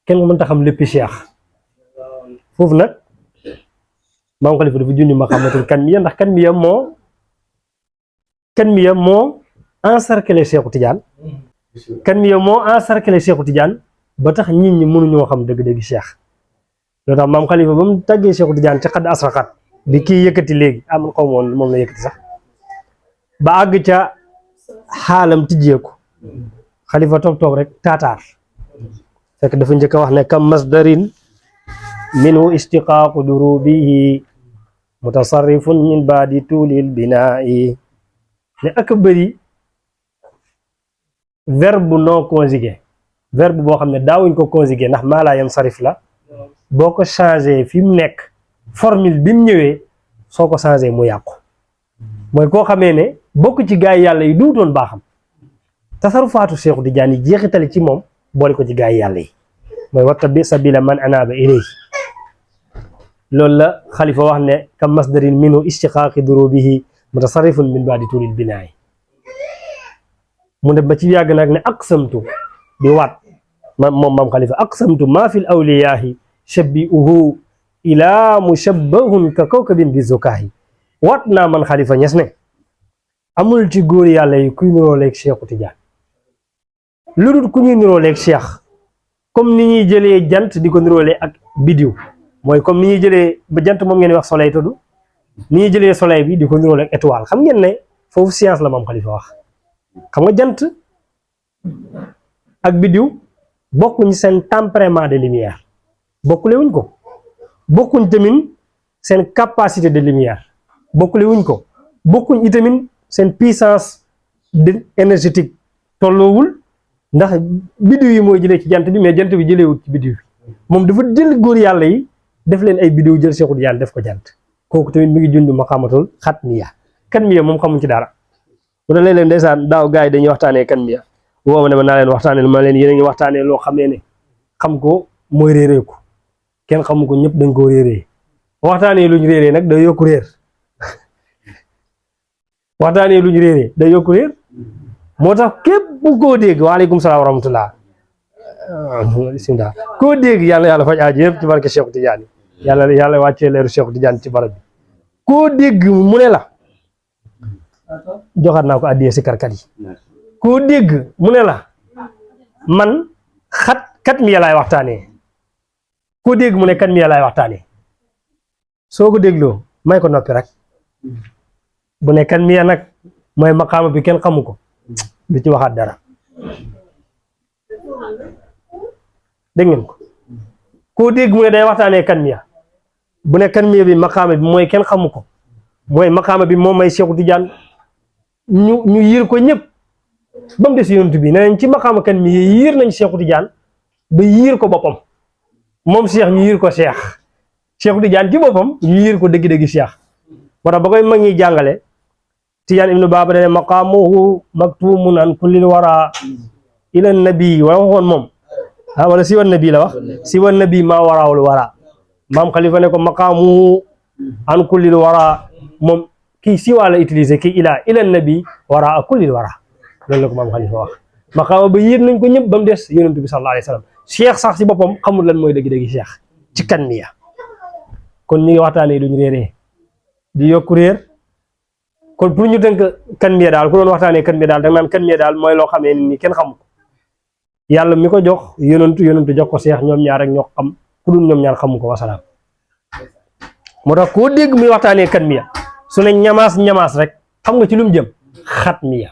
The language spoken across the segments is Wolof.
kenn mënta xam lépp cheikh foofu nag maam Khalifa dafa junni maqaamatul kanmiya ndax kanmiya moo encercler Cheikhu Tidiane kanmiya moo encercler Cheikhu Tidiane ba tax nit ñi mënuñoo xam dëgg-dëgg cheikh loolu tax maam Khalifa ba mu tàggee Cheikhu Tidiane ci xadd asraxat bi kii yëkkati léegi am xaw moon moom la yëkkati sax ba àgg ca xaalam tijjeeku Khalifa toog rek taataar fekk dafa njëkk a wax ne kam masdarin minhu istiqaaqu durubihi mutasarrifun min baadi tuulil binaa'i ne ak bëri verbe non conjugué verbe boo xam ne daawuñ ko conjugué ndax maa laa yansarif la boo ko changé fi mu nekk formule bi mu ñëwee soo ko changé mu yàqu mooy koo xamee ne bokk ci gaay yàlla yi duutoon baaxam tasarufaatu Cheikhu Tidiane yi jeexitali ci moom boole ko ci gaay yàlla yi mooy wattabi sabila man anaaba ilayhi loolu la Khalifa wax ne kam masdarin minhu istiqaaqi durubihi mutasarrifun min baadi tuulil binaay mu ne ba ci yàgg nag ne aqsamtu di waat moom maam Khalifa aqsamtu maa fi l awliyaahi shabbi'uhu ilaa mushabbahun ka kawkabin bi zukaahi waat naa man Khalifa Niass ne amul ci góor yàlla yi kuy niroo leeg Cheikhu Tidiane lu dul ku ñuy niroo leeg cheikh comme ni ñuy jëlee jant di ko niroole ak bidiw mooy comme ni ñuy jëlee ba jant moom ngeen wax soleil tudd ni ñuy jëlee soleil bi di ko niroole ak étoile xam ngeen ne foofu science la maam Khalifa wax xam nga jant ak bidiw bokkuñ seen tempérament de lumière bokkule wuñ ko bokkuñ tamit seen capacité de lumière bokkule wuñ ko bokkuñ itamit seen puissance de énergétique tolloowul ndax bidiw yi mooy jëlee ci jant bi mais jant bi jëleewul ci bidiw bi moom dafa jël góor yàlla yi def leen ay bidiw jël Cheikhu Tidiane def ko jant kooku tamit mi ngi jundu maqaamatul xatmiya kanmiya moom xamuñ ci dara bu da léeg-léeg ndeysaan daaw gars yi dañuy waxtaanee kanmiya woo ma ne ma naa leen waxtaanee ma leen yéen a ngi waxtaanee loo xam ne xam ko mooy réeree ko kenn xamu ko ñëpp dañ koo réeree waxtaanee luñ réeree nag day yokku réer waxtaanee luñ réeree day yokku réer moo tax képp bu koo dégg waaleykum salaam wa rahmatullah bismillah koo dégg yàlla faj aajo yëpp ci barke Cheikhu Tidiane yàlla wàccee leeru Cheikhu Tidiane ci barab bi koo dégg mu ne la joxaat naa ko addiyee si karkat yi koo dégg mu ne la man kat mi laay waxtaanee koo dégg mu ne kat mi laay waxtaanee soo ko dégloo may ko noppi rek bu ne kan mi nag mooy maqaama bi kenn xamu ko du ci waxaat dara dégg ngeen ko koo dégg mu ne day waxtaanee kan mi bu ne kan mi bi maqaama bi mooy kenn xamu ko mooy maqaama bi moom may Cheikhu Tidiane ñu yiir ko ñëpp ba mu des yonent bi nee nañ ci maqaama kan mi yiir nañ Cheikhu Tidiane ba yiir ko boppam moom Cheikh ñu yiir ko Cheikhu Tidiane ci boppam ñu yiir ko dëgg-dëgg Cheikh moo tax ba koy mag ñi jàngale Tidiane ibnu Baba dane maqaamuhu maktumun an kullil wara ila nabi wala waxoon moom wala si wan nabi la wax si wan nabi maa waraawul wara maam Khalifa ne ko maqaamuhu an kullil wara moom kii si waa la utilisé kii ila nabi wara a kullil wara loolu la ko maam Khalifa wax maqaama ba yéeg nañ ko ñëpp ba mu des yonent bi sallallahu alayhi wa sallam cheikh sax si boppam xamul lan mooy dëgg-dëgg cheikh ci kan mi ya kon ñu ngi waxtaanee duñ réeree di yokku réer kon pour ñu tënk kan mi daal ku doon waxtaanee kan mi daal da nga naan kan mi daal mooy loo xamee ni kenn xamu ko yàlla mi ko jox yonentu jox ko cheikh ñoom ñaar rek ñoo xam ku dul ñoom ñaar xamu ko wasalaam moo tax koo dégg muy waxtaanee kan mi ya su ne ñamaas rek xam nga ci lu mu jëm xat mi ya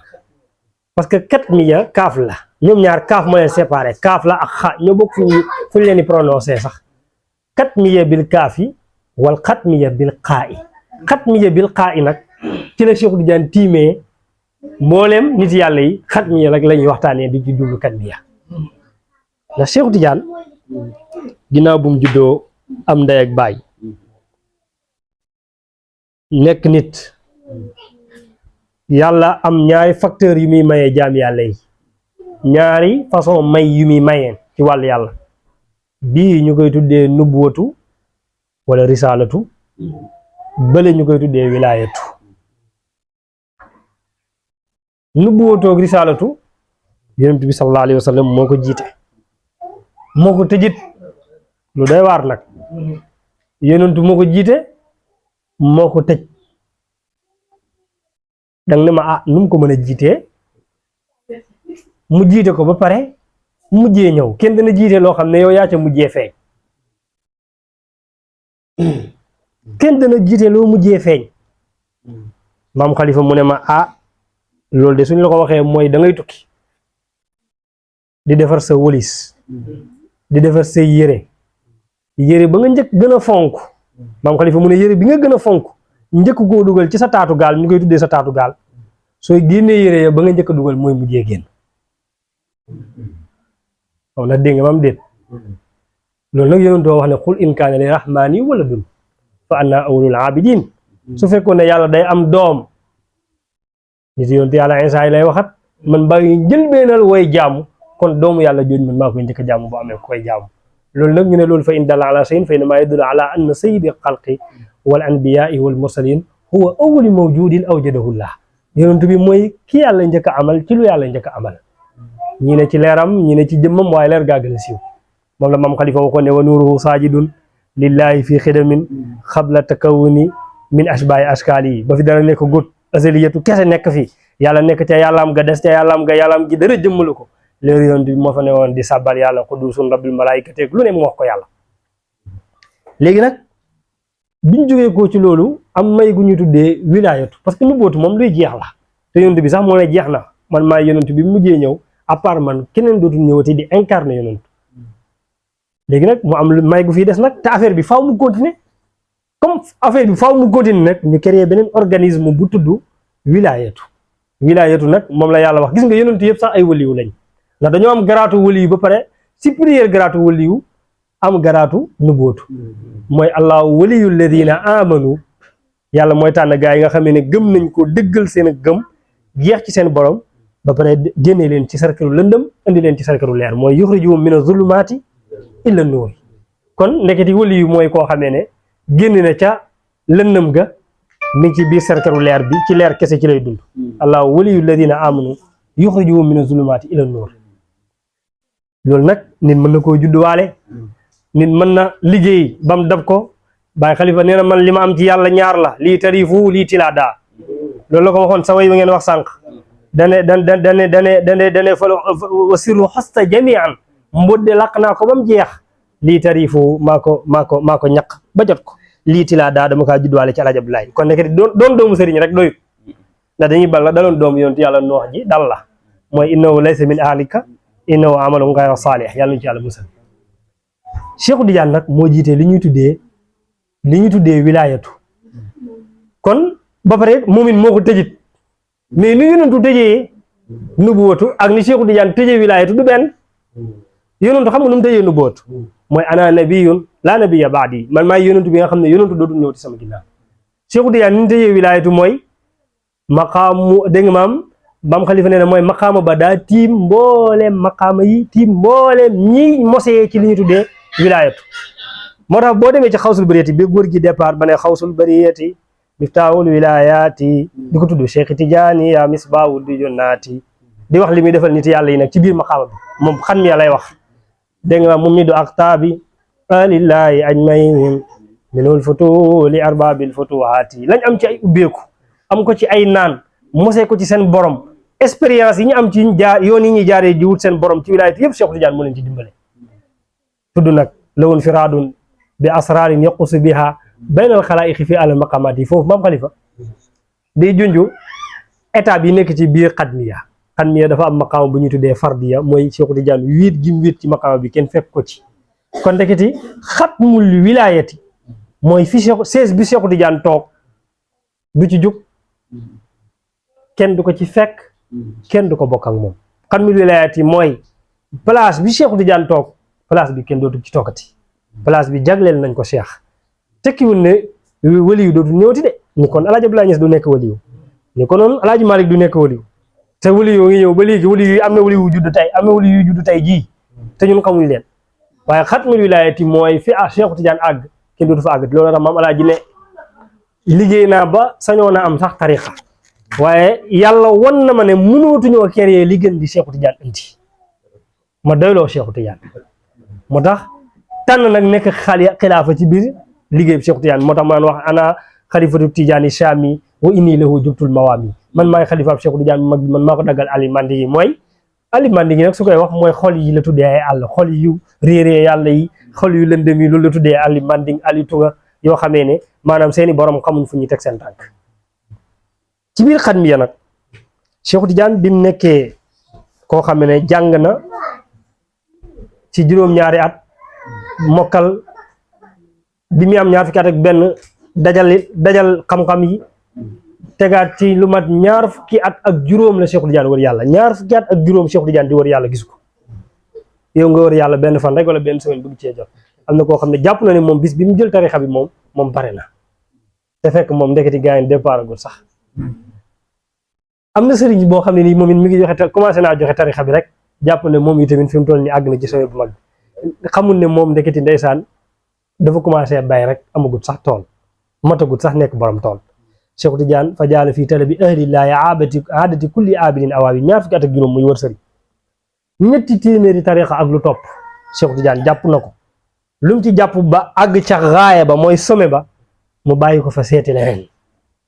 parce que kat mi ya kaaf la ñoom ñaar kaaf moo leen séparé kaaf la ak xa ñoo bokk fu ñu leen di prononcé sax kat mi ya bil kaaf yi wal xat mi ya bil xaa i xat mi ya bil xaa i nag ci la Cheikhu Tidiane tiimee mboolem nit yàlla yi xat mi ya nag la ñuy waxtaanee di ci jublu kat mi ya ndax Cheikhu Tidiane ginnaaw bu mu juddoo am ndey ak baay nekk nit yàlla am ñaari facteur yu muy mayee jaam yàlla yi ñaari façon may yu muy mayeen ci wàllu yàlla bii ñu koy tuddee nubuwatu wala risaalatu bële ñu koy tuddee wilaayatu nubuwatu ak risaalatu yonent bi sallallahu alayhi wa sallam moo ko jiite moo ko tëjit lu doy waar nag yonentu moo ko jiite moo ko tëj danga ne ma nu mu ko mën a jiitee mu jiite ko ba pare mujjee ñëw kenn dana jiite loo xam ne yow yaa ca mujjee feeñ kenn dana jiite loo mujjee feeñ maam Khalifa mu ne ma loolu de suñ la ko waxee mooy da ngay tukki di defar sa wëlis di defar sa yére ba nga njëkk gën a fonk maam Khalifa mu ne yére bi nga gën a fonk njëkk koo dugal ci sa taatu gaal ñu koy tuddee sa taatu gaal sooy génnee yére ya ba nga njëkk a dugal mooy mujjee génn waaw nag dégg nga maam déet loolu nag yonent doo wax ne xul in kaana li rahmaani waladun fa anna awwalul abidin su fekkoon ne yàlla day am doom nit yonent yàlla Isaa yi lay waxat man baa ngi njëlbeenal way jaamu kon doomu yàlla jooju man maa koy njëkk a jaamu bu amee koy jaamu loolu nag ñu ne loolu fa in dalla ala shay'in fa innamaa yadullu ala anna sayyida xalqi wal anbiyaai wal mursalin huwa awwalu mawjudin awjadahullah yonent bi mooy ki yàlla njëkk a amal ci lu yàlla njëkk a amal ñi ne ci leeram ñi ne ci jëmmam waaye leer gaa gën a siiw moom la maam Khalifa waxoon ne wa nuuruhu saajidun lillahi fi xidamin xabla takawuni min ashbahi ashkaali ba fi dara nekk gut azaliyatu kese nekk fi yàlla nekk ca yàllaam ga des ca yàllaam ga yàllaam gi dara jëmmalu ko leer yonent bi moo fa ne woon di sàbbal yàlla quduusun rabbil malaayikati lu ne mu wax ko yàlla léegi nag biñ jógee ko ci loolu am may gu ñu tuddee wilaayatu parce que nu bootu moom luy jeex la te yonent bi sax moo ne jeex na man maa yonent bi mujjee ñëw à part man keneen dootul ñëwati di incarner yonent léegi nag mu am may gu fii des nag te affaire bi faaw mu continuer comme affaire bi faaw mu continuer nag ñu créer beneen organisme bu tudd wilaayatu nag moom la yàlla wax gis nga yonent yëpp sax ay waliyu lañ ndax dañoo am garaatu waliyu ba pare supérieur garaatu waliyu am garaatu nubootu mooy allahu waliyu alladina amanu yàlla mooy tànn gaa yi nga xam ne gëm nañ ko dëggal seen gëm jeex ci seen borom ba pare génne leen ci sarkaru lëndëm indi leen ci sarkaru leer mooy yuxrijuhum mina zulumaati illa nuur kon ndeketi waliyu mooy koo xamee ne génn na ca lëndëm ga mi ngi ci biir sarkaru leer bi ci leer kese ci lay dund allahu waliyu alladina amanu yuxrijuhum mina zulumaati illa nuur loolu nag nit mën na koo judduwaale nit mën na liggéey bam dab ko Baay Khalifa nee na man li ma am ci yàlla ñaar la lii tarifu lii tilaa daa loolu la ko waxoon sa way ba ngeen wax sànq dane fa wa sirru xosta jamian mbodde làq naa ko ba mu jeex lii tarifu maa ko ñaq ba jot ko lii tilaa daa dama kaa judduwaale ci Alaaji Abdoulaye kon nekk doon doomu sëriñ rek doyut ndax dañuy bal la daloon doomu yonent yàlla noox ji dal la mooy innahu laysa min ahlika innahu amalun ghayra saalih yàlla ñu ci yàlla musal Cheikhu Tidiane nag moo jiitee li ñuy tuddee wilaayatu kon ba pare moom it moo ko tëjit mais ni yonentu tëjee nubuwatu ak ni Cheikhu Tidiane tëjee wilaayatu du benn yonentu xam nga nu mu tëjee nubuwatu mooy ana nabiyun laa nabiyya ba'di man maay yonentu bi nga xam ne yonentu dootul ñëw ci sama ginnaaw Cheikhu Tidiane ni mu tëjee wilaayatu mooy maqaamu dégg nga maam Khalifa nee na mooy maqaama ba daa tiim mbooleem maqaama yi tiim mbooleem ñi mosee ci li ñu tuddee wilaayatu moo tax boo demee ci xawsul bariyati bi góor gi départ ba ne xawsul bariyati miftaahul wilayaati di ko tudd Cheikh Tidiane yaa misbaahul di jonnaati di wax li muy defal nit yàlla yi nag ci biir maqaama bi moom xan mi lay wax dégg nga mu midu aktaabi alillahi ajmain minul futuli arbabil futuhaati lañ am ci ay ubbeeku am ko ci ay naan mosee ko ci seen borom expérience yi ñu am ci yoon yi ñuy jaaree ji wut seen borom ci wilaayatu yëpp Cheikh Tidiane moo leen ci dimbale tudd nag lawun firaadun bi asrarin yaqusu biha baynal xalaa'iqi fi alal maqamaat yi foofu maam Khalifa day junju étape yi nekk ci biir xadmiya dafa am maqaama bu ñuy tuddee fardiya mooy Cheikh Tidiane wéet gi mu wéet ci maqaama bi kenn fekk ko ci kon ndeketi xatmul wilaayati mooy fi sees bi Cheikh Tidiane toog du ci jug kenn du ko ci fekk kenn du ko bokk ak moom xatmul wilaayati mooy place bi Cheikh Tidiane toog place bi kenn dootu ci toogati place bi jagleel nañ ko Cheikh tekkiwul ne waliyu dootu ñëwati de ni kon Alaaji Abdoulaye Niass du nekk waliyu ni ko noonu Alaaji Malick du nekk waliyu te waliyu ngi ñëw ba léegi waliyu yi am na waliyu judd tey am na waliyu judd tey jii te ñun xamuñ leen waaye xatmul wilaayati mooy fi Cheikh Tidiane àgg kenn dootu fa àggati loolu tax maam Alaaji ne liggéey naa ba sañoo na am sax tarixa waaye yàlla won na ma ne mënootuñoo créer li gën di Cheikh Tidiane indi ma doyloo Cheikh Tidiane moo tax tànn nag nekk xilaafa ci biir liggéey bi Cheikh Tidiane moo tax maan wax ana xalifatu Tidiane Chami wa inni lahu jubtul mawaami man maay xalifaab Cheikh Tidiane mag bi man maa ko daggal ali mandi yi mooy ali mandi yi nag su koy wax mooy xol yi la tuddee ay àll xol yu réeree yàlla yi xol yu lëndëm yi loolu la tuddee ali mandi ali tunga yoo xamee ne maanaam seeni borom xamuñ fu ñuy teg seen tànk ci biir xatmiya nag Cheikh Tidiane bi mu nekkee koo xam ne jàng na ci juróom-ñaari at mokkal bi mu am ñaar fukki at ak benn dajal xam-xam yi tegaat ci lu mat ñaar fukki at ak juróom la Cheikh Tidiane wër yàlla ñaar fukki at ak juróom Cheikh Tidiane di wër yàlla gis ko yow nga wër yàlla benn fan rek wala benn semaine bëgg cee jot am na koo xam ne jàpp na ne moom bis bi mu jël tarixa bi moom pare na te fekk moom ndeketi gars yi départ agul sax am na sëriñ boo xam ne nii moom it mi ngi joxe commencé naa joxe tarixa bi rek jàpp ne moom itamit fi mu toll nii àgg na ci sowe bu mag xamul ne moom ndeketi ndeysaan dafa commencé bay rek amagut sax tool matagut sax nekk borom tool Cheikh Tidiane fa jaala fii tala bi ahlillaahi aadati kulli abidin awaabi ñaar fukki at ak juróom muy wër sëriñ ñetti téeméeri tarixa ak lu topp Cheikh Tidiane jàpp na ko lu mu ci jàpp ba àgg ca raaya ba mooy sommet ba mu bàyyi ko fa seeti leneen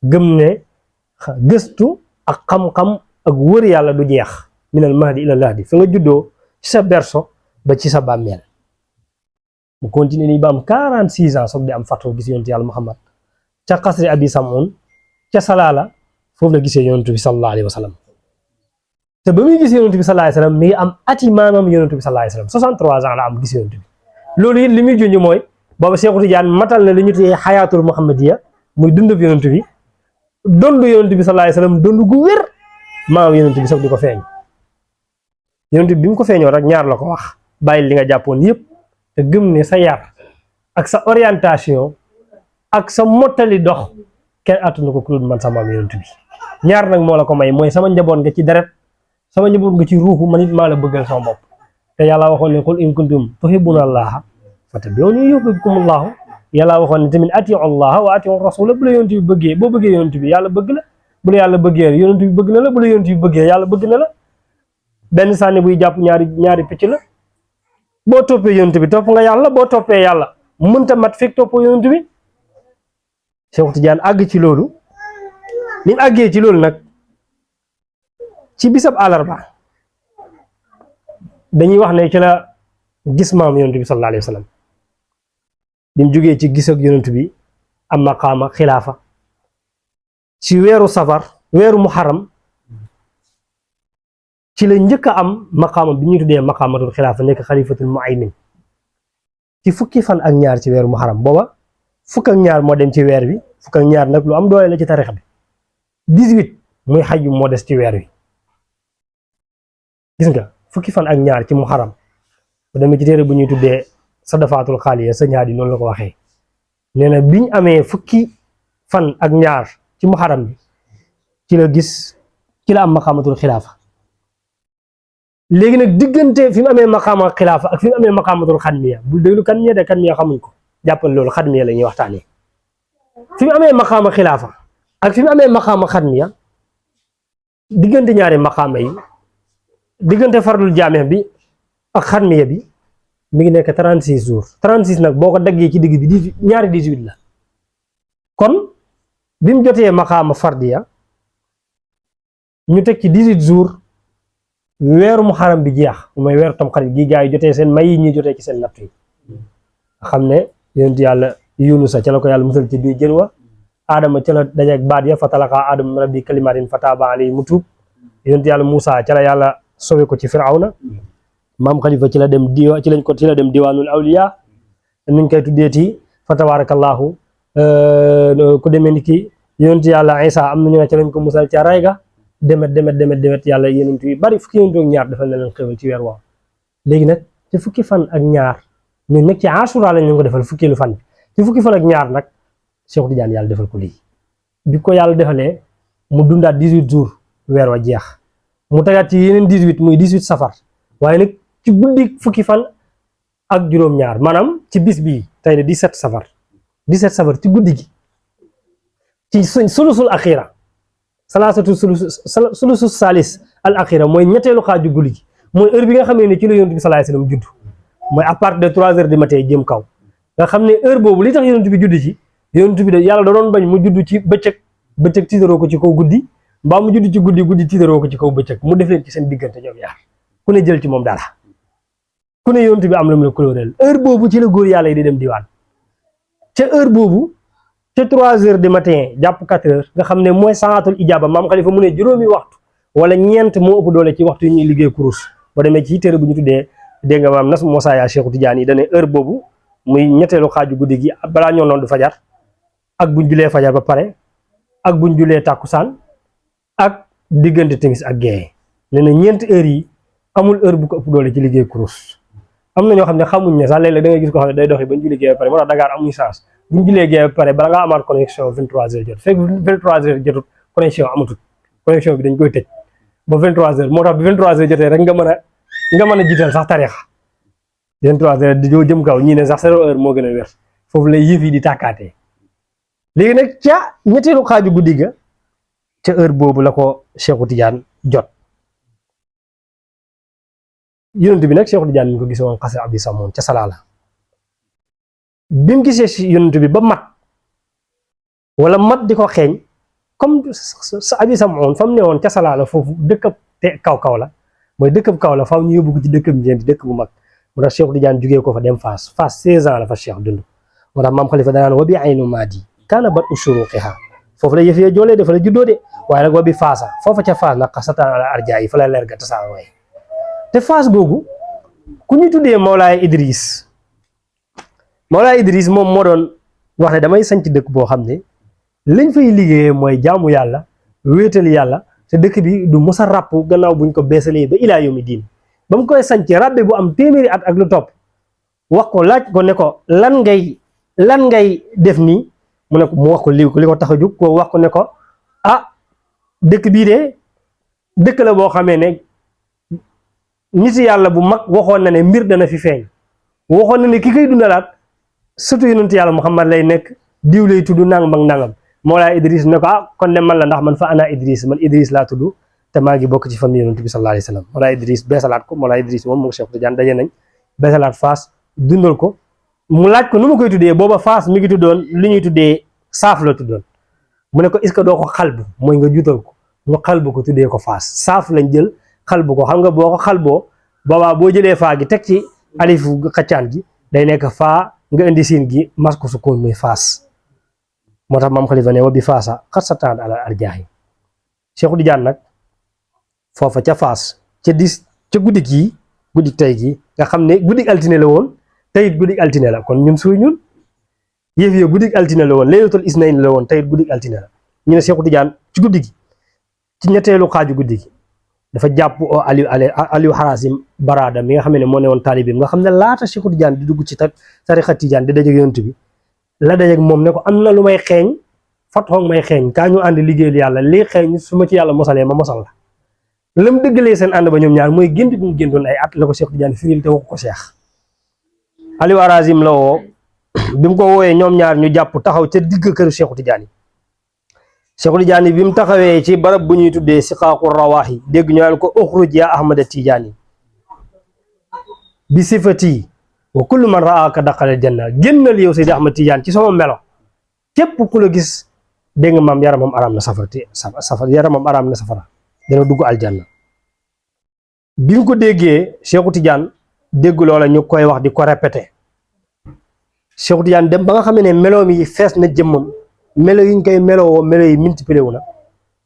gëm ne gëstu ak xam-xam ak wër yàlla du jeex minal mahdi ila lahdi fi nga juddoo ci sa berso ba ci sa bàmmeel mu continué nii ba am 46 ans soog di am fatu gis yonent yàlla Muhammad ca xasri abi samoun ca salaala foofu la gisee yonent bi sallallahu alayhi wa sallam te ba muy gis yonent bi sallallahu alayhi wa sallam mi ngi am ati maamam yonent bi sallallahu alayhi wa sallam 63 ans la am gis yonent bi loolu it li muy junj mooy booba Cheikh Tidiane matal na li ñu tuddee xayaatul muhammadiya muy dundub yonent bi dondu yonent bi sallallahu alayhi wa sallam dondu gu wér maamam yonent bi soog di ko feeñ yonent bi mu ko feeñoo rek ñaar la ko wax bàyyi li nga jàppoon yëpp te gëm ne sa yar ak sa orientation ak sa mottali dox kenn attunu ko ku dul man sama maam yonent bi ñaar nag moo la ko may mooy sama njaboot nga ci deret sama njaboot nga ci ruuxu man it maa la bëggal sama bopp te yàlla waxoon ne qul in kuntum tuhibbuna allaha fattabi'uni yuhbibkumullahu yàlla waxoon ne tamit atiu allaha wa atiu rasula bu la yonent bi bëggee boo bëggee yonent bi yàlla bëgg la bu la yàlla bëggee yonent bi bëgg na la bu la yonent bi bëggee yàlla bëgg na la benn sànni buy jàpp ñaari picc la boo toppee yonent bi topp nga yàlla boo toppee yàlla mënta mat fekk toppoo yonent bi Cheikh Tidiane àgg ci loolu ni mu àggee ci loolu nag ci bisab àllarba dañuy wax ne ci la gis maam yonent bi sallallahu alayhi wa sallam bi mu jógee ci gis ak yonent bi am maqaama xilaafa ci weeru safar weeru muharram ci la njëkk a am maqaama bi ñuy tuddee maqaamatul xilaafa nekk xalifatul muaymin ci fukki fan ak ñaar ci weeru muharram booba fukk ak ñaar moo dem ci weer wi fukk ak ñaar nag lu am doole la ci tarixa bi 18 muy xaju moo des ci weer wi gis nga fukki fan ak ñaar ci muharram bu demee ci téere bu ñuy tuddee sadafaatul xaaliya sëñ Haadi noonu la ko waxee nee na biñ amee fukki fan ak ñaar ci muharram bi ci la am maqaamatul xilaafa léegi nag diggante fi mu amee maqaama xilaafa ak fi mu amee maqaamatul xadmiya bul déglu kan ñee de kan ñee xamuñ ko jàppal loolu xadmiya la ñuy waxtaanee fi mu amee maqaama xilaafa ak fi mu amee maqaama xadmiya diggante ñaari maqaama yi diggante fardul jaamee bi ak xadmiya bi mi ngi nekk 36 jours 36 nag boo ko daggee ci digg bi ñaari 18 la kon bi mu jotee maqaama fardiya ñu teg ci 18 jours weeru muharram bi jeex mooy weeru tamxarit gi gaa yi jotee seen may yi ñuy jotee ci seen natt yi xam ne yonent yàlla yunusa ca la ko yàlla musal ci biir jën wa aadama ca la dajeek baat ya fa talaqa aadama min rabbi kalimatin fa taaba alayhi mu tuub yonent yàlla Muusa ca la yàlla sowe ko ci firawna maam xalifa ci la dem diwaanul awliya nuñ koy tuddeeti fa tabarakallahu ku demee ni ki yonent yàlla Isa am nañu ne ca lañ ko musal ca rayga demet yàlla yonent yi bari fukki yonent ak ñaar defal na leen xéwal ci weer waaw léegi nag ci fukki fan ak ñaar ñu nekk ci Ashura lañ leen ko defal fukkeelu fan bi ci fukki fan ak ñaar nag Cheikh Tidiane yàlla defal ko lii bi ko yàlla defalee mu dundaat 18 jours weer wa jeex mu tegaat ci yeneen 18 muy 18 safar waaye nag ci guddi fukki fan ak juróom-ñaar maanaam ci bis bii tey de 17 safar ci guddi gi ci sulusul axira salaasatu sulusu salis al axira mooy ñetteelu xaaju guddi gi mooy heure bi nga xamee ne ci la yonent bi sallallahu alayhi wasallam judd mooy à partir de 3 heures du matin jëm kaw nga xam ne heure boobu li tax yonent bi judd ci yonent bi de yàlla da doon bañ mu judd ci bëccëg tiitaroo ko ci kaw guddi mbaa mu judd ci guddi tiitaroo ko ci kaw bëccëg mu def leen ci seen diggante ñoom yaar ku ne jël ci moom dara ku ne yonent bi am lu mu la colorel heure boobu ci la góor yàlla yi di dem diwaan ca heure boobu ca 3 heures du matin jàpp 4 heures nga xam ne mooy saatul ijaaba maam Xalifa mu ne juróomi waxtu wala ñeent moo ëpp doole ci waxtu yi ñuy liggéey kurus boo demee ci téere bu ñu tuddee dégg nga maam nas Moussa yaa Cheikhu Tidiane yi dane heure boobu muy ñetteelu xaaju guddi gi balaa ñoo noonu du fajar ak buñ julee fajar ba pare ak buñ julee tàkkusaan ak diggante timis ak gée nee na ñeenti heures yi amul heure bu ko ëpp doole ci liggéey kurus am na ñoo xam ne xamuñ ne sax léeg-léeg da ngay gis ko xam ne day doxi bañ julee gée ba pare moo tax Dakar amuñ chance buñ julee gée ba pare bala ngaa amaat connexion 23 heures jot fekk 23 heures jotut connexion amatut connexion bi dañ koy tëj ba 23 heures moo tax bi 23 heures jotee rek nga mën a jiital sax tarixa 23 heures di joo jëm kaw ñii ne sax 0 heure moo gën a wér foofu lay yëf yi di tàkkaatee léegi nag ca ñetteelu xaaju guddi ga ca heure boobu la ko Cheikhu Tidiane jot yonent bi nag Cheikhu Tidiane ñu ko gis woon xase abi samoon ca salaala bi mu gisee si yonent bi ba mat wala mat di ko xeeñ comme sa abi samoon fa mu ne woon ca salaala foofu dëkkab te kaw la mooy dëkkab kaw la faaw ñu yóbbu ko ci dëkkab njënd dëkk bu mag moo tax Cheikhu Tidiane jugee ko fa dem Fass 16 ans la fa Cheikh dund moo tax maam Xalifa danaan wa bi aynu maadi kaana bat ushuruqiha foofu la yëf yee joolee dafa la juddoo de waaye nag wa bi Faasa foofa ca Fass nag xasataan ala arja yi fa la leer ga tasaaroo te Fass googu ku ñu tuddee Mawlaay Idris moom moo doon wax ne damay sanc dëkk boo xam ne lañ fay liggéeyee mooy jaamu yàlla wéetal yàlla te dëkk bi du mos a ràpp gannaaw buñ ko beesalee ba ilaa yawmi diin ba mu koy sanc rabbe bu am téeméeri at ak lu topp wax ko laaj ko ne ko lan ngay def nii mu ne ko mu wax ko li ko tax a jóg ko wax ko ne ko dëkk bii de dëkk la boo xamee ne nit yàlla bu mag waxoon na ne mbir dana fi feeñ waxoon na ne ki koy dundalaat surtout yonent yàlla Muhammad lay nekk diw lay tudd nangam ak nangam Mawlaay Idris ne ko kon ne man la ndax man fa ana Idris man Idris laa tudd te maa ngi bokk ci famille yonent bi sallallahu alayhi wa sallam Mawlaay Idris beesalaat ko Mawlaay Idris moom moo Cheikh Tidiane daje nañ beesalaat Fass dundal ko mu laaj ko nu ma koy tuddee booba Fass mi ngi tuddoon li ñuy tuddee saaf la tuddoon mu ne ko est-ce que doo ko xalbu mooy nga juutal ko ñu xalbu ko tuddee ko Fass saaf lañ jël xalbu ko xam nga boo ko xalboo boobaa boo jëlee faa gi teg ci alifu xaccaan gi day nekk faa nga indi siin gi mas ko sukkoon muy Fass moo tax maam Xalifa ne wa bi Faasa xat sa taan ala arjaahi Cheikhu Tidiane nag foofa ca Fass ca guddi tey gii nga xam ne guddi altine la woon teyit guddi altine la kon ñun ñun yëf yo guddi altine la woon laylatul isnayn la woon teyit guddi altine la ñu ne Cheikhu Tidiane ci guddi gi ci ñetteelu xaaju guddi gi dafa jàpp Aliou Harasim Barada mi nga xam ne moo ne woon taalibeem nga xam ne laata Cheikhu Tidiane di dugg ci tarixa Tidiane di dajeeg yonent bi la dajeeg moom ne ko am na lu may xeeñ fatxoog may xeeñ kaa ñu ànd liggéeyal yàlla lii xeeñ su ma ci yàlla mosalee ma mosal la lam dëggalee seen ànd ba ñoom ñaar mooy gént bu mu géntoon ay at la ko Cheikh Tidiane firil te waxu ko Cheikh Aliou Harasim la woo bi mu ko wooyee ñoom ñaar ñu jàpp taxaw ca digg këru Cheikhu Tidiane Cheikhu Tidiane bi mu taxawee ci barab bu ñuy tuddee siqaaqu rawaahi dégg ñu naan ko uxruj ya Ahmada Tidiane bi sifati wa kullu man raaka daqalal janna génnal yow Seydi Ahmad Tidiane ci sama melo képp ku la gis dégg nga maam yaramam araam na safara dana dugg aljanna bi mu ko déggee Cheikhu Tidiane dégg loola ñu koy wax di ko répété Cheikhu Tidiane dem ba nga xam ne meloom yi fees na jëmmam melo yi ñu koy melowoo melo yi multiplié wu na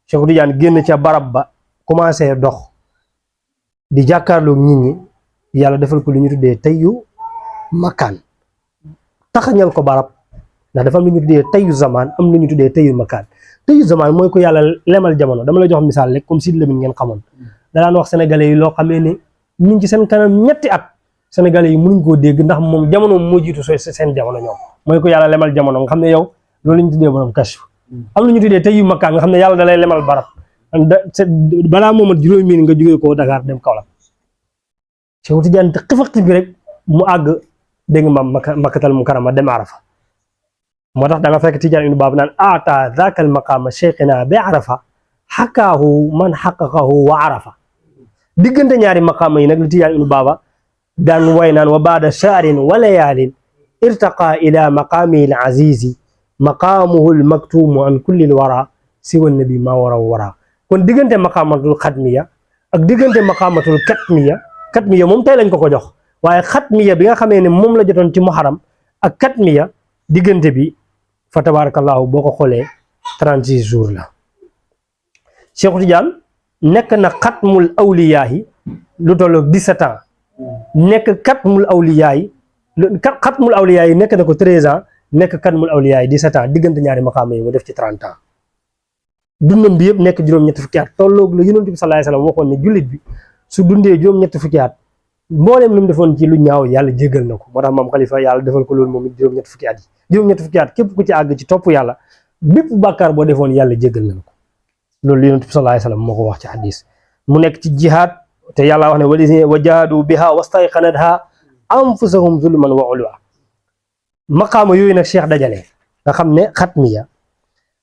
Cheikhu Tidiane génn ca barab ba commencé dox di jàkkaarloog nit ñi yàlla defal ko lu ñu tuddee tayyu makkaan taxañal ko barab ndax dafa am lu ñu tuddee tayyu zaman am lu ñu tuddee tayyu makkaan tayyu zaman mooy ko yàlla lemal jamono dama la jox misaal rek comme Sidy Lamine ngeen xamoon danaan wax sénégalais yi loo xamee ne ñu ngi ci seen kanam ñetti at sénégalais yi mënuñ koo dégg ndax moom jamono moo jiitu seen jamono ñoom mooy ko yàlla lemal jamono nga xam ne yow loolu la ñu tuddee borom kashf am lu ñu tuddee tayyu makkaan nga xam ne yàlla da lay lemal barab balaa moomat juróomi miin nga jógee ko Dakar dem Kaolack Cheikhu Tidiane te xifaq bi rek mu àgg dégg nga maam makkatal mukarrama dem Arafa moo tax da nga fekk Tidiane ibnu Baaba naan ata dhaka al maqama cheikhina bi Arafa xakaahu man xaqaqahu wa arafa diggante ñaari maqaama yi nag li Tidiane ibnu Baaba daan way naan wa baada shaarin wa layaalin irtaqa ila maqaami al azizi maqaamuhu al maktuumu an kulli al wara siwa nabi ma wara kon diggante maqaamatul xatmiya ak diggante maqaamatul katmiya moom tey lañ ko jox waaye xatmiya bi nga xamee ne moom la jotoon ci muharram ak katmiya diggante bi fa tabarakallahu boo ko xoolee 36 jours la. Cheikh Tidiane nekk na xatmul awliyaa yi lu tolloog 17 ans nekk xatmul awliyaa yi nekk na ko 13 ans nekk xatmul awliyaa yi 17 ans diggante ñaari maqaama yi mu def ci 30 ans dundam bi yëpp nekk juróom-ñetti fukki at tolloog la Yonent bi sallallahu alayhi wasallam waxoon ne jullit bi su dundee juróom-ñetti fukki at mbooleem lu mu defoon ci lu ñaaw yàlla jéggal na ko moo tax maam Khalifa yàlla defal ko loolu moom it juróom-ñetti fukki at yi juróom-ñetti fukki at képp ku ci àgg ci topp yàlla bépp bàkkaar boo defoon yàlla jéggal na ko loolu Yonent bi sallallahu alayhi wasallam moo ko wax ci hadis mu nekk ci jihaad te yàlla wax ne walizina wa jaahadu biha wastayqanatha anfusahum zulman wa ulwa maqaama yooyu nag cheikh dajale nga xam ne xatmiya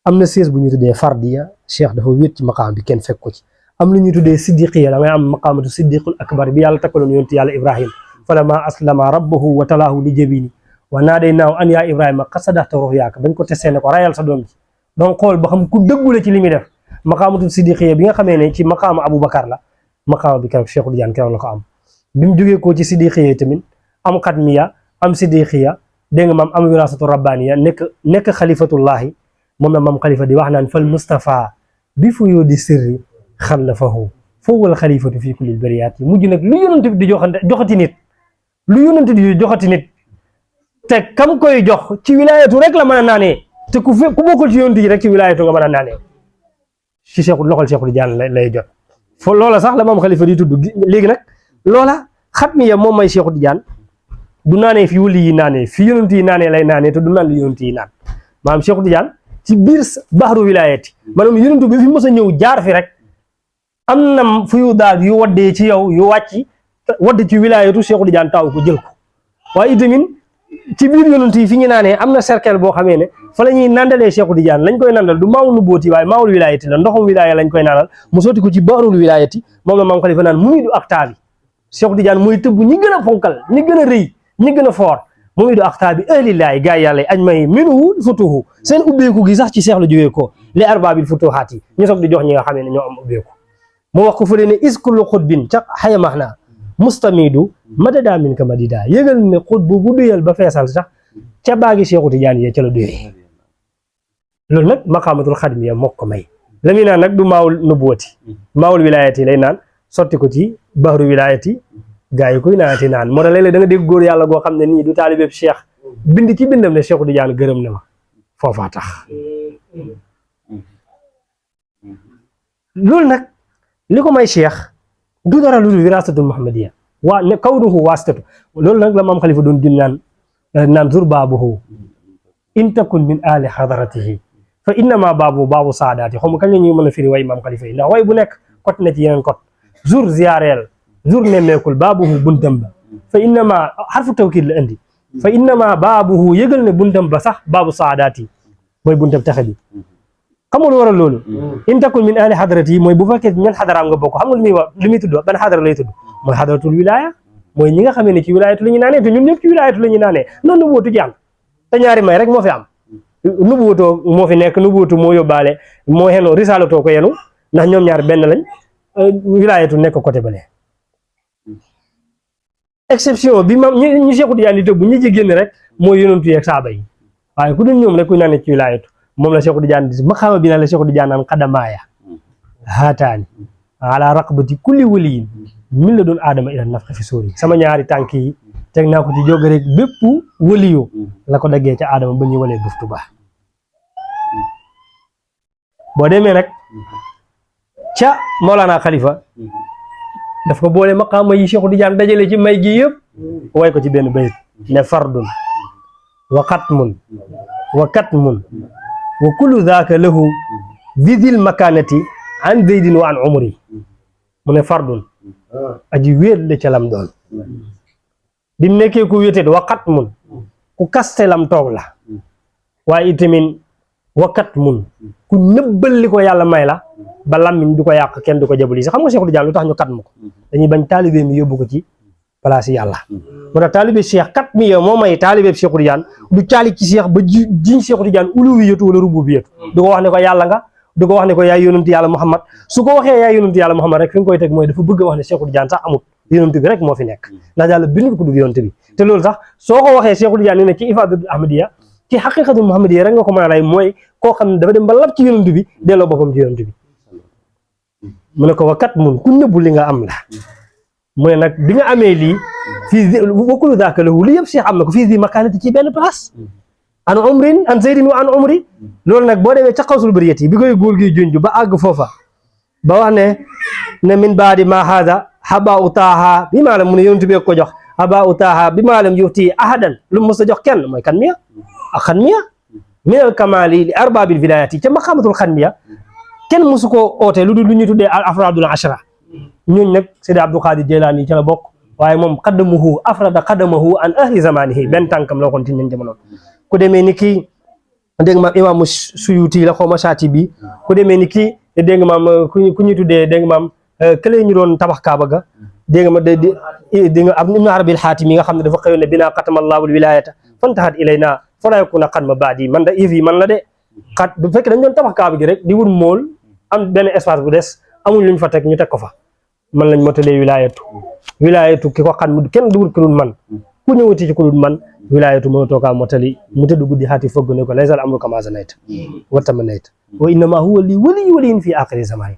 am na sées bu ñu tuddee fardiya cheikh dafa wét ci maqaam bi kenn fekk ko ci am lu ñuy tuddee siddiqiya da ngay am maqaamatu siddiqul akbar bi yàlla takkaloon yonent yàlla ibrahim falamma aslama rabbahu wa talaahu li jabini wa naadaynaahu an yaa ibrahima qad sadaqta ru'yaaka bañ ko tesee ne ko rayal sa doom ji donc xool ba xam ku dëggule ci li muy def maqaamatu siddiqiya bi nga xamee ne ci maqaama aboubacar la maqaama bi keroog Cheikh Tidiane keroog la ko am bi mu jógee ko ci siddiqiya tamit am xatmiya am siddiqiya dégg nga maam am wirasatu rabbaniya nekk xalifatullahi moom la maam xalifa di wax naan fal Mustafa bi fu yoo di sirri xallafahu fowal xalifatu fii kulli bariyaat yi mujj nag lu yonent bi di joxati nit lu yonent di joxati nit te kam koy jox ci wilaayatu rek la mën a naanee te ku bokkul ci yonent yi rek ci wilaayatu nga mën a naanee ci loxol Cheikh Tidiane lay jot fo loola sax la maam xalifa di tudd léegi nag loola xatmiya moom may Cheikh Tidiane du naanee fi wali yi naanee fi yonent yi naanee lay naanee te du naan li yonent yi naan maanaam Cheikh Tidiane ci biir bahru wilaayati maanaam yonent bi fi mës a ñëw jaar fi rek am na fuyu daal yu waddee ci yow yu wàcc wadd ci wilaayatu Cheikh Tidiane taw ko jël ko waaye itamit ci biir yonent yi fi ñu naanee am na cercle boo xamee ne fa la ñuy nandalee Cheikh Tidiane lañ koy nandal du maawul nu booti waaye maawul wilaayati la ndoxum wilaaya lañ koy naanal mu sotti ko ci bahrul wilaayati moom la maam Khalifa naan muy du aktaabi Cheikh Tidiane mooy tëbb ñi gën a fonkal ñi gën a rëy ñi gën a foor muy du aktaabi ahlillahi gaa yàlla aj may minuhu futuhu seen ubbeeku gi sax ci Cheikh la jógee ko li arbaabil futuhaat yi ñu soog di jox ñi nga xamee ne ñoo am ubbeeku mu wax ko fële ne iskulu xutbin ca xayamax naa mustamidu madada min ka madida yëgal ne xut bu duyal ba feesal sax ca baagi Cheikh Tidiane yee ca la duyee loolu nag maqaamatul xadmiya moo ko may la muy naan nag du maawul nubuwati maawul wilaayati lay naan sotti ko ci bahru wilaayati gaa yi koy naanati naan moo tax léeg-léeg da nga dégg góor yàlla goo xam ne nii du taalibeeb Cheikh bind ci bindam ne Cheikh Tidiane gërëm na ma foofaa tax loolu nag li ko may Cheikh du dara lu dul wiraasatul muhammadiya waa ne kawnuhu waasitatu loolu nag la maam Khalifa doon jun naan zur baabuhu in takun min ali hadaratihi fa innama baabu saadaati xaw ma kañ la ñuy mën a firi way maam Khalifa yi ndax way bu nekk côté na ci yeneen côté zur ziyaareel zur nemmeekul baabuhu buntam ba fa innama xarfu tawkiid la indi fa innama baabuhu yëgal ne buntam ba sax baabu saadaati mooy buntam texe bi xam nga lu waral loolu in takun min ahli hadarati yi mooy bu fekkee ñan xadaraam nga bokk xam nga lu muy wax li muy tudd ban xadara lay tudd mooy xadaratul wilaya mooy ñi nga xamee ne ci wilayatu la ñu naanee te ñun ñëpp ci wilayatu la ñu naanee noonu nubuwatu jàng te ñaari may rek moo fi am nubuwatoo moo fi nekk nubuwatu moo yóbbaale moo xenu risaalatoo ko yenu ndax ñoom ñaar benn lañ wilayatu nekk côté bale exception bi ma ñu Cheikh Tidiane di tëbb ñi ci génn rek mooy yonentu yeeg saaba yi waaye ku dul ñoom rek kuy naanee ci wilayatu moom la Cheikh Tidiane di maqaama bi naan la Cheikh Tidiane naan xadamaaya haataani ala raqabati kulli waliyin min la doon aadama ila nafxi fi suuri sama ñaari tànk yi teg naa ko ci jóge rek bépp waliyu la ko daggee ca aadama ba ñu walee buftu ba boo demee nag ca Mawlana Khalifa daf ko boole maqaama yi Cheikh Tidiane dajale ci may gi yëpp way ko ci benn bayit ne fardun wa xatmun wa katmun wa kullu daaka lahu vidil makanati an zaydin wa an umri mu ne fardun aji wéet la ca lam doon bi mu nekkee ku wéeteet wa katmun ku kaste lam toog la waaye itamit wa katmun ku nëbbal li ko yàlla may la ba lammiñ du ko yàq kenn du ko jabali sax xam nga Cheikh Tidiane lu tax ñu kat ma ko dañuy bañ taalibe mi yóbbu ko ci place yàlla moo tax taalibe cheikh kat mi yow moo may taalibe Cheikhu Tidiane du caali ci cheikh ba jiñ Cheikhu Tidiane uluwiyatu wala rububiyatu du ko wax ne ko yàlla nga du ko wax ne ko yaay yonent yàlla Muhammad su ko waxee yaay yonent yàlla Muhammad rek fi nga koy teg mooy dafa bëgg a wax ne Cheikhu Tidiane sax amut yonent bi rek moo fi nekk ndax yàlla bind ko du yonent bi te loolu sax soo ko waxee Cheikhu Tidiane ne ci ifadatul ahmadiya ci xaqiqatul muhammadiyya rek nga ko mën a lay mooy koo xam ne dafa dem ba lab ci yonent bi delloo boppam ci yonent bi mu ne ko wakat mun ku nëbbu li nga am la mu ne nag bi nga amee lii fii wakkulu daaka lahu li yëpp Cheikh am na ko fii di makaanati ci benn place an umrin an zaydin wa an umri loolu nag boo demee ca xawsul bariyati bi koy góor gi junj ba àgg foofa ba wax ne min baadi ma haada haba utaaha bi maalam mu ne yonent bi ko jox haba utaaha bi maalam yuti ahadan lu mu mës a jox kenn mooy kan miya ak xan miya minal kamali li arbaabil wilayati ca maqamatul xan miya kenn mësu koo oote lu dul lu ñuy tuddee al afradul ashra ñooñu nag Seydi Abdou Khadir Jeylaani ca la bokk waaye moom qaddamuhu afrada qadamahu an ahli zamanihi benn tànkam la kon ci ñun jamono ku demee ni kii dégg nga maam imaamu Suyuti la xaw ma saati bi ku demee ni kii dégg nga maam ku ñuy tuddee dégg nga maam kële ñu doon tabax Kaaba ga dégg nga ma dégg nga ab Ibn Arabil Xaatimi nga xam ne dafa xëyoon ne binaa xatamallahu wilayata fantahat ilayna falaa yakuna xatma baadi man da yëf yi man la de xat bu fekkee dañ doon tabax Kaaba gi rek di wut mool am benn espace bu des amuñ luñ fa teg ñu teg ko fa man lañ motalee wilaayatu ki ko xam kenn du wut ku dul man ku ñëwati ci ku dul man wilaayatu mënatoo kaa motali mu tëdd guddi xaati fogg ne ko laysal amru kamaa zanayta wa tamanayta wa innama huwa li waliyin fi aaxiri zamaani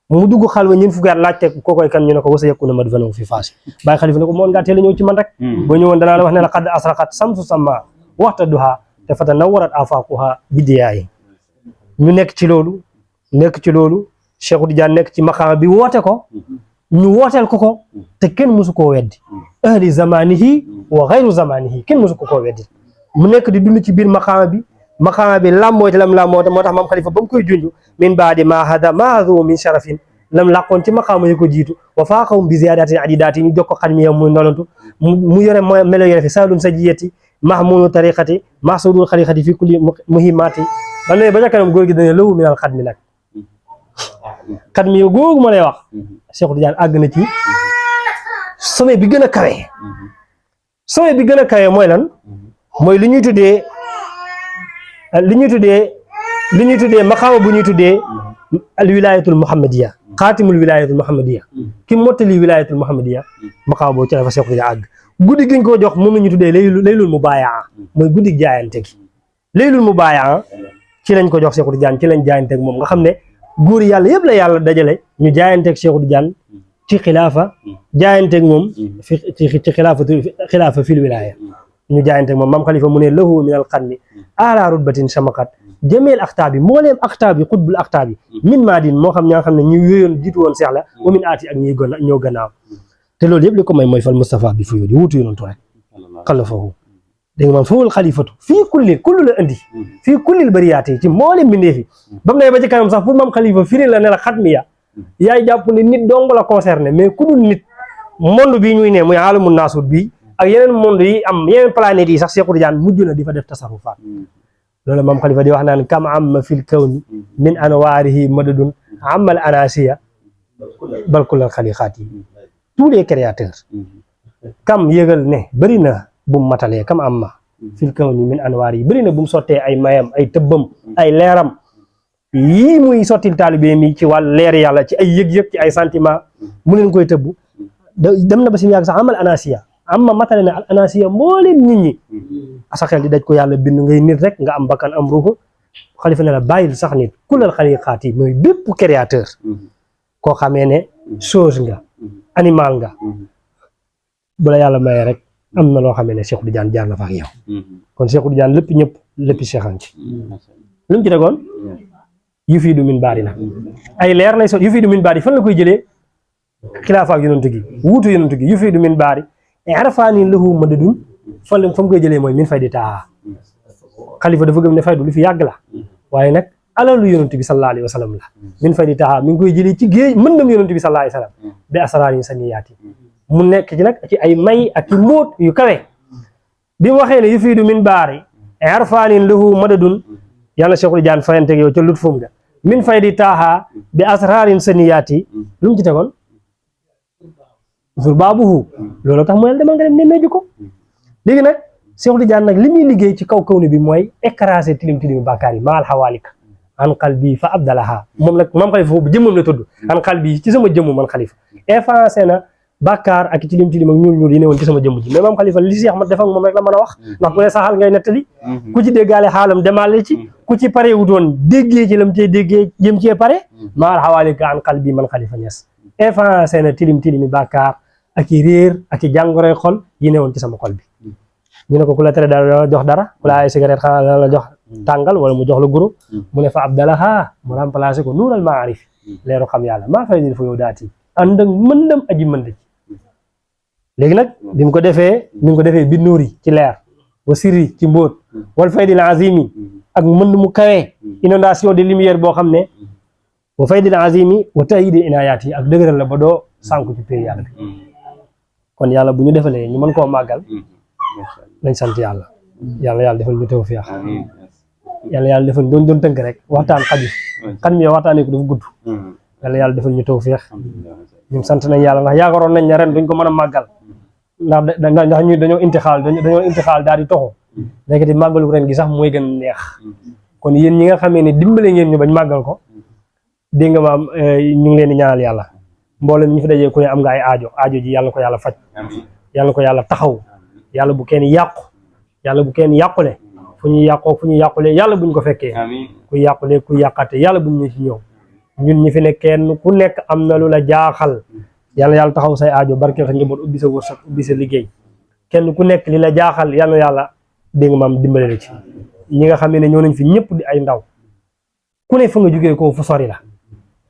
mu dugg xalwa ñun fukki at laajte kookoy kan ñu ne ko wasa yakuna madfanahu fi faas bàyyi xalifa ne ko moon ngaa teel a ñëw ci man rek boo ñëwoon danaa la wax ne la qad asraqat samsu sama waxta duha te fata nawarat afaquha bidiyaayi ñu nekk ci loolu Cheikhu Tidiane nekk ci maqaama bi woote ko ñu wooteel ko te kenn mësu koo weddi ahli zamanihi wa ghayru zamanihi kenn mësu koo weddi mu nekk di dund ci biir maqaama bi làmboo te lam làmboo moo tax maam xalifa ba mu koy junj min baadi ma hada maadu min sharafin lam làqoon ci maqaama yi ko jiitu wa faaqahum bi ziyadatin adidaati ñu jox ko xan mi yow muy nonantu mu yore melo yore fi saalun sajiyati mahmunu tariqati mahsudul xariqati fi kulli muhimmati ba ne ba ca kanam góor gi dane lawu minal xat mi nag xat mi yow googu ma lay wax Cheikhu Tidiane àgg na ci sommet bi gën a kawe mooy lan mooy li ñuy tuddee maqaama bu ñuy tuddee al wilayatul muhammadiya xaatimul wilayatul muhammadiya ki mottali wilayatul muhammadiya maqaama boobu ci la fa Cheikhu Tidiane àgg guddi gi ñu ko jox moom la ñu tuddee laylul mubaayaa mooy guddi jaayante gi laylul mubaayaa ci lañ ko jox Cheikhu Tidiane ci lañ jaayanteeg moom nga xam ne góor yàlla yëpp la yàlla dajale ñu jaayanteeg Cheikhu Tidiane ci xilaafa jaayanteeg moom ci xilaafa fil wilaaya ñu jaayanteeg moom maam xalifa mu ne lahu min al xanni ala rutbatin samaqat jameel axtaabi mbooleem axtaabi xutbul axtaabi min maadin moo xam ñaa xam ne ñu wéyoon jiitu woon seex la wa min aati ak ñoo gannaaw te loolu yëpp li ko may mooy fal Mustafa bi fu yóodi wuutu yonantu rek xalafahu dégg nga maam fawul xalifatu fii kullu la indi fii kullil bariyaati ci mbooleem mbindeef yi ba mu ne ba ci kanam sax pour maam xalifa firi la ne la xatmiya yaay jàpp ne nit dong la concerné mais ku dul nit monde bii ñuy ne muy alamu naasut bii ak yeneen monde yi am yeneen planètes yi sax Cheikhu Tidiane mujj na di fa def tasarufaat loolu maam xalifa di wax naan kam amma fil kawni min anwaarihi madadun amal anasiya bal kullal xaliqaat yi tous les créateurs kam yëgal ne bëri na bu mu matalee kam amma fil kawni min anwaarihi bëri na bu mu sottee ay mayam ay tëbbam ay leeram yii muy sottil taalibe mi ci wàllu leer yàlla ci ay yëg-yëg ci ay sentiment mu leen koy tëbbu dem na ba si yàgg sax amal anasiya amma matale na al anasiya mbooleem nit ñi asa xel di daj ko yàlla bind ngay nit rek nga am bakkan am ruuxu xalifa ne la bàyyil sax nit kulal xaliqaat yi mooy bépp créateur koo xamee ne chose nga animal nga bu la yàlla mayee rek am na loo xamee ne Cheikhu Tidiane jaar na fa ak yow kon Cheikhu Tidiane lépp ñëpp léppi Cheikhan ci lu mu ci tegoon yu fii du min baari nag ay leer lay so yu fii du min baari fan la koy jëlee xilaafa ak yonantu gi wuutu yonantu gi yu fii du min baari arfaani lahu madadun fa mu koy jëlee mooy min fay di taa xalifa dafa gëm ne faydu lu fi yàgg la waaye nag alalu yonantu bi sallallahu alayhi wa sallam la min fay di taa mi ngi koy jëlee ci géej mën yonantu bi sallallahu alayhi wa sallam bi asraari saniyaati mu nekk ci nag ci ay may ak i mbóot yu kawe bi mu waxee ne yu fii du min baari arfaani lahu madadun yàlla Cheikhu Tidiane fayanteeg yow ca lut fum ga min fay di taaha bi asraarin saniyaati lu mu ci tegoon zur baabuhu loolu tax mooy demal nga dem nemmeeju ko léegi nag Cheikh Tidiane nag li muy liggéey ci kaw kaw ni bi mooy écraser tilim tilim bàkkaar yi maal xawaalika an qalbi fa abdalaha moom nag maam xalifa foofu jëmmam la tudd an qalbi ci sama jëmm man xalifa effacé na bàkkaar ak tilim tilim ak ñuul yi ne woon ci sama jëmm ji mais maam xalifa li Cheikh Ahmad def ak moom rek la mën a wax ndax ku ne sa xaal ngay nettali ku ci déggaale xaalam demaale ci ku ci pare wutoon déggee ci lam cee déggee jëm cee pare maal xawaalika an qalbi man xalifa Ñas effacé na tilim tilimi bàkkaar ak i réer ak i jàngoroy xol yi ne woon ci sama xol bi ñu ne ko ku la tere dara jox dara ku la ay cigarette xanaa la jox tàngal wala mu jox la groupe mu ne fa abdalaha mu remplacé ko nuural maarif leeru xam yàlla maa fay dil fa yow daati ànd ak mëndam aji mënd ci léegi nag bi mu ko defee bi nuuri ci leer wa sirri ci mbóot wal faydil azimi ak mënd mu kawee inondation de lumière boo xam ne wa faydil azimi wa tahidi inayaat yi ak dëgëral la ba doo sànku ci pay yàlla bi kon yàlla bu ñu defalee ñu mën koo màggal nañ sant yàlla yàlla defal ñu tawfiix yàlla defal ñu doon tënk rek waxtaan xaju xam mi waxtaanee ko dafa gudd yàlla defal ñu tawfiix ñun sant nañ yàlla ndax yaakaaroon nañ ne ren duñ ko mën a màggal ndax ñu dañoo intixaal daal di toxu nekk di màggalu ren gi sax mooy gën a neex kon yéen ñi nga xamee ne dimbale ngeen ñu bañ màggal ko dégg nga maam ñu ngi leen di ñaanal yàlla mboolem ñu fi dajee ku ne am nga ay aajo ji yàlla ko yàlla faj yàlla ko yàlla taxaw yàlla bu kenn yàqu yàlla bu kenn yàqule fu ñu yàqoo fu ñu yàqule yàlla buñ ko fekkee ku yàqule ku yàqate yàlla buñ ñu ci ñëw ñun ñi fi ne kenn ku nekk am na lu la jaaxal yàlla taxaw say aajo barkeel sa njaboot ubbi sa wërsëg ubbi sa liggéey kenn ku nekk li la jaaxal yàlla dégg nga maam dimbale la ci ñi nga xam ne ñëw nañ fi ñëpp di ay ndaw ku ne fa nga jógee ko fu sori la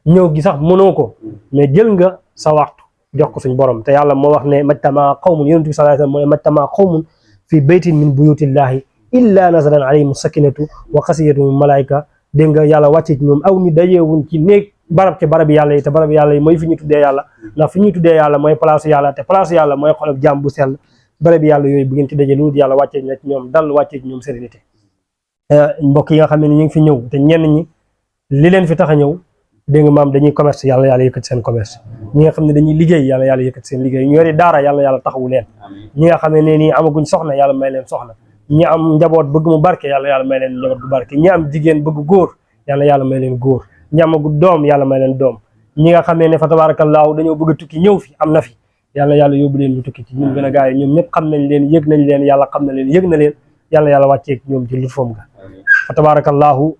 ñëw gi sax mënoo ko mais jël nga sa waxtu jox ko suñ borom te yàlla moo wax ne majtama qawmun yonent bi sallallahu alayhi wasallam mooy majtama qawmun fi baytin min buyutillahi illa nazalan alayhim sakinatu wa xasiyatu malaayika dégg nga yàlla wàcce ci ñoom aw ñu dajeewuñ ci néeg barab ci barab yàlla yi te barab yàlla yi mooy fi ñu tuddee yàlla ndax fi ñuy tuddee yàlla mooy place yàlla te place yàlla mooy xolab jàmm bu sell barab yàlla yooyu bu ngeen ci dajee lu yàlla wàccee na ci ñoom dal wàccee ci ñoom sérénité mbokk yi nga xam ne ñu ngi fi ñëw te ñenn ñi li leen fi tax a ñëw dégg nga maam dañuy commerce yàlla yëkkati seen commerce ñi nga xam ne dañuy liggéey yàlla yëkkati seen liggéey ñu yori daara yàlla taxawu leen ñi nga xam ne nii amaguñ soxna yàlla may leen soxna ñi am njaboot bëgg mu barke yàlla may leen njaboot bu barke ñi am jigéen bëgg góor yàlla may leen góor ñi amagu doom yàlla may leen doom ñi nga xam ne fa tabaarakallaahu dañoo bëgg a tukki ñëw fi am na fi yàlla yóbbu leen ñu tukki ci ñun gën a gaay ñoom ñëpp xam nañ leen yëg nañ leen yàlla xam na leen yëg na leen yàlla wàcceeg ñoom ci lu foom ga fa tabaarakallaahu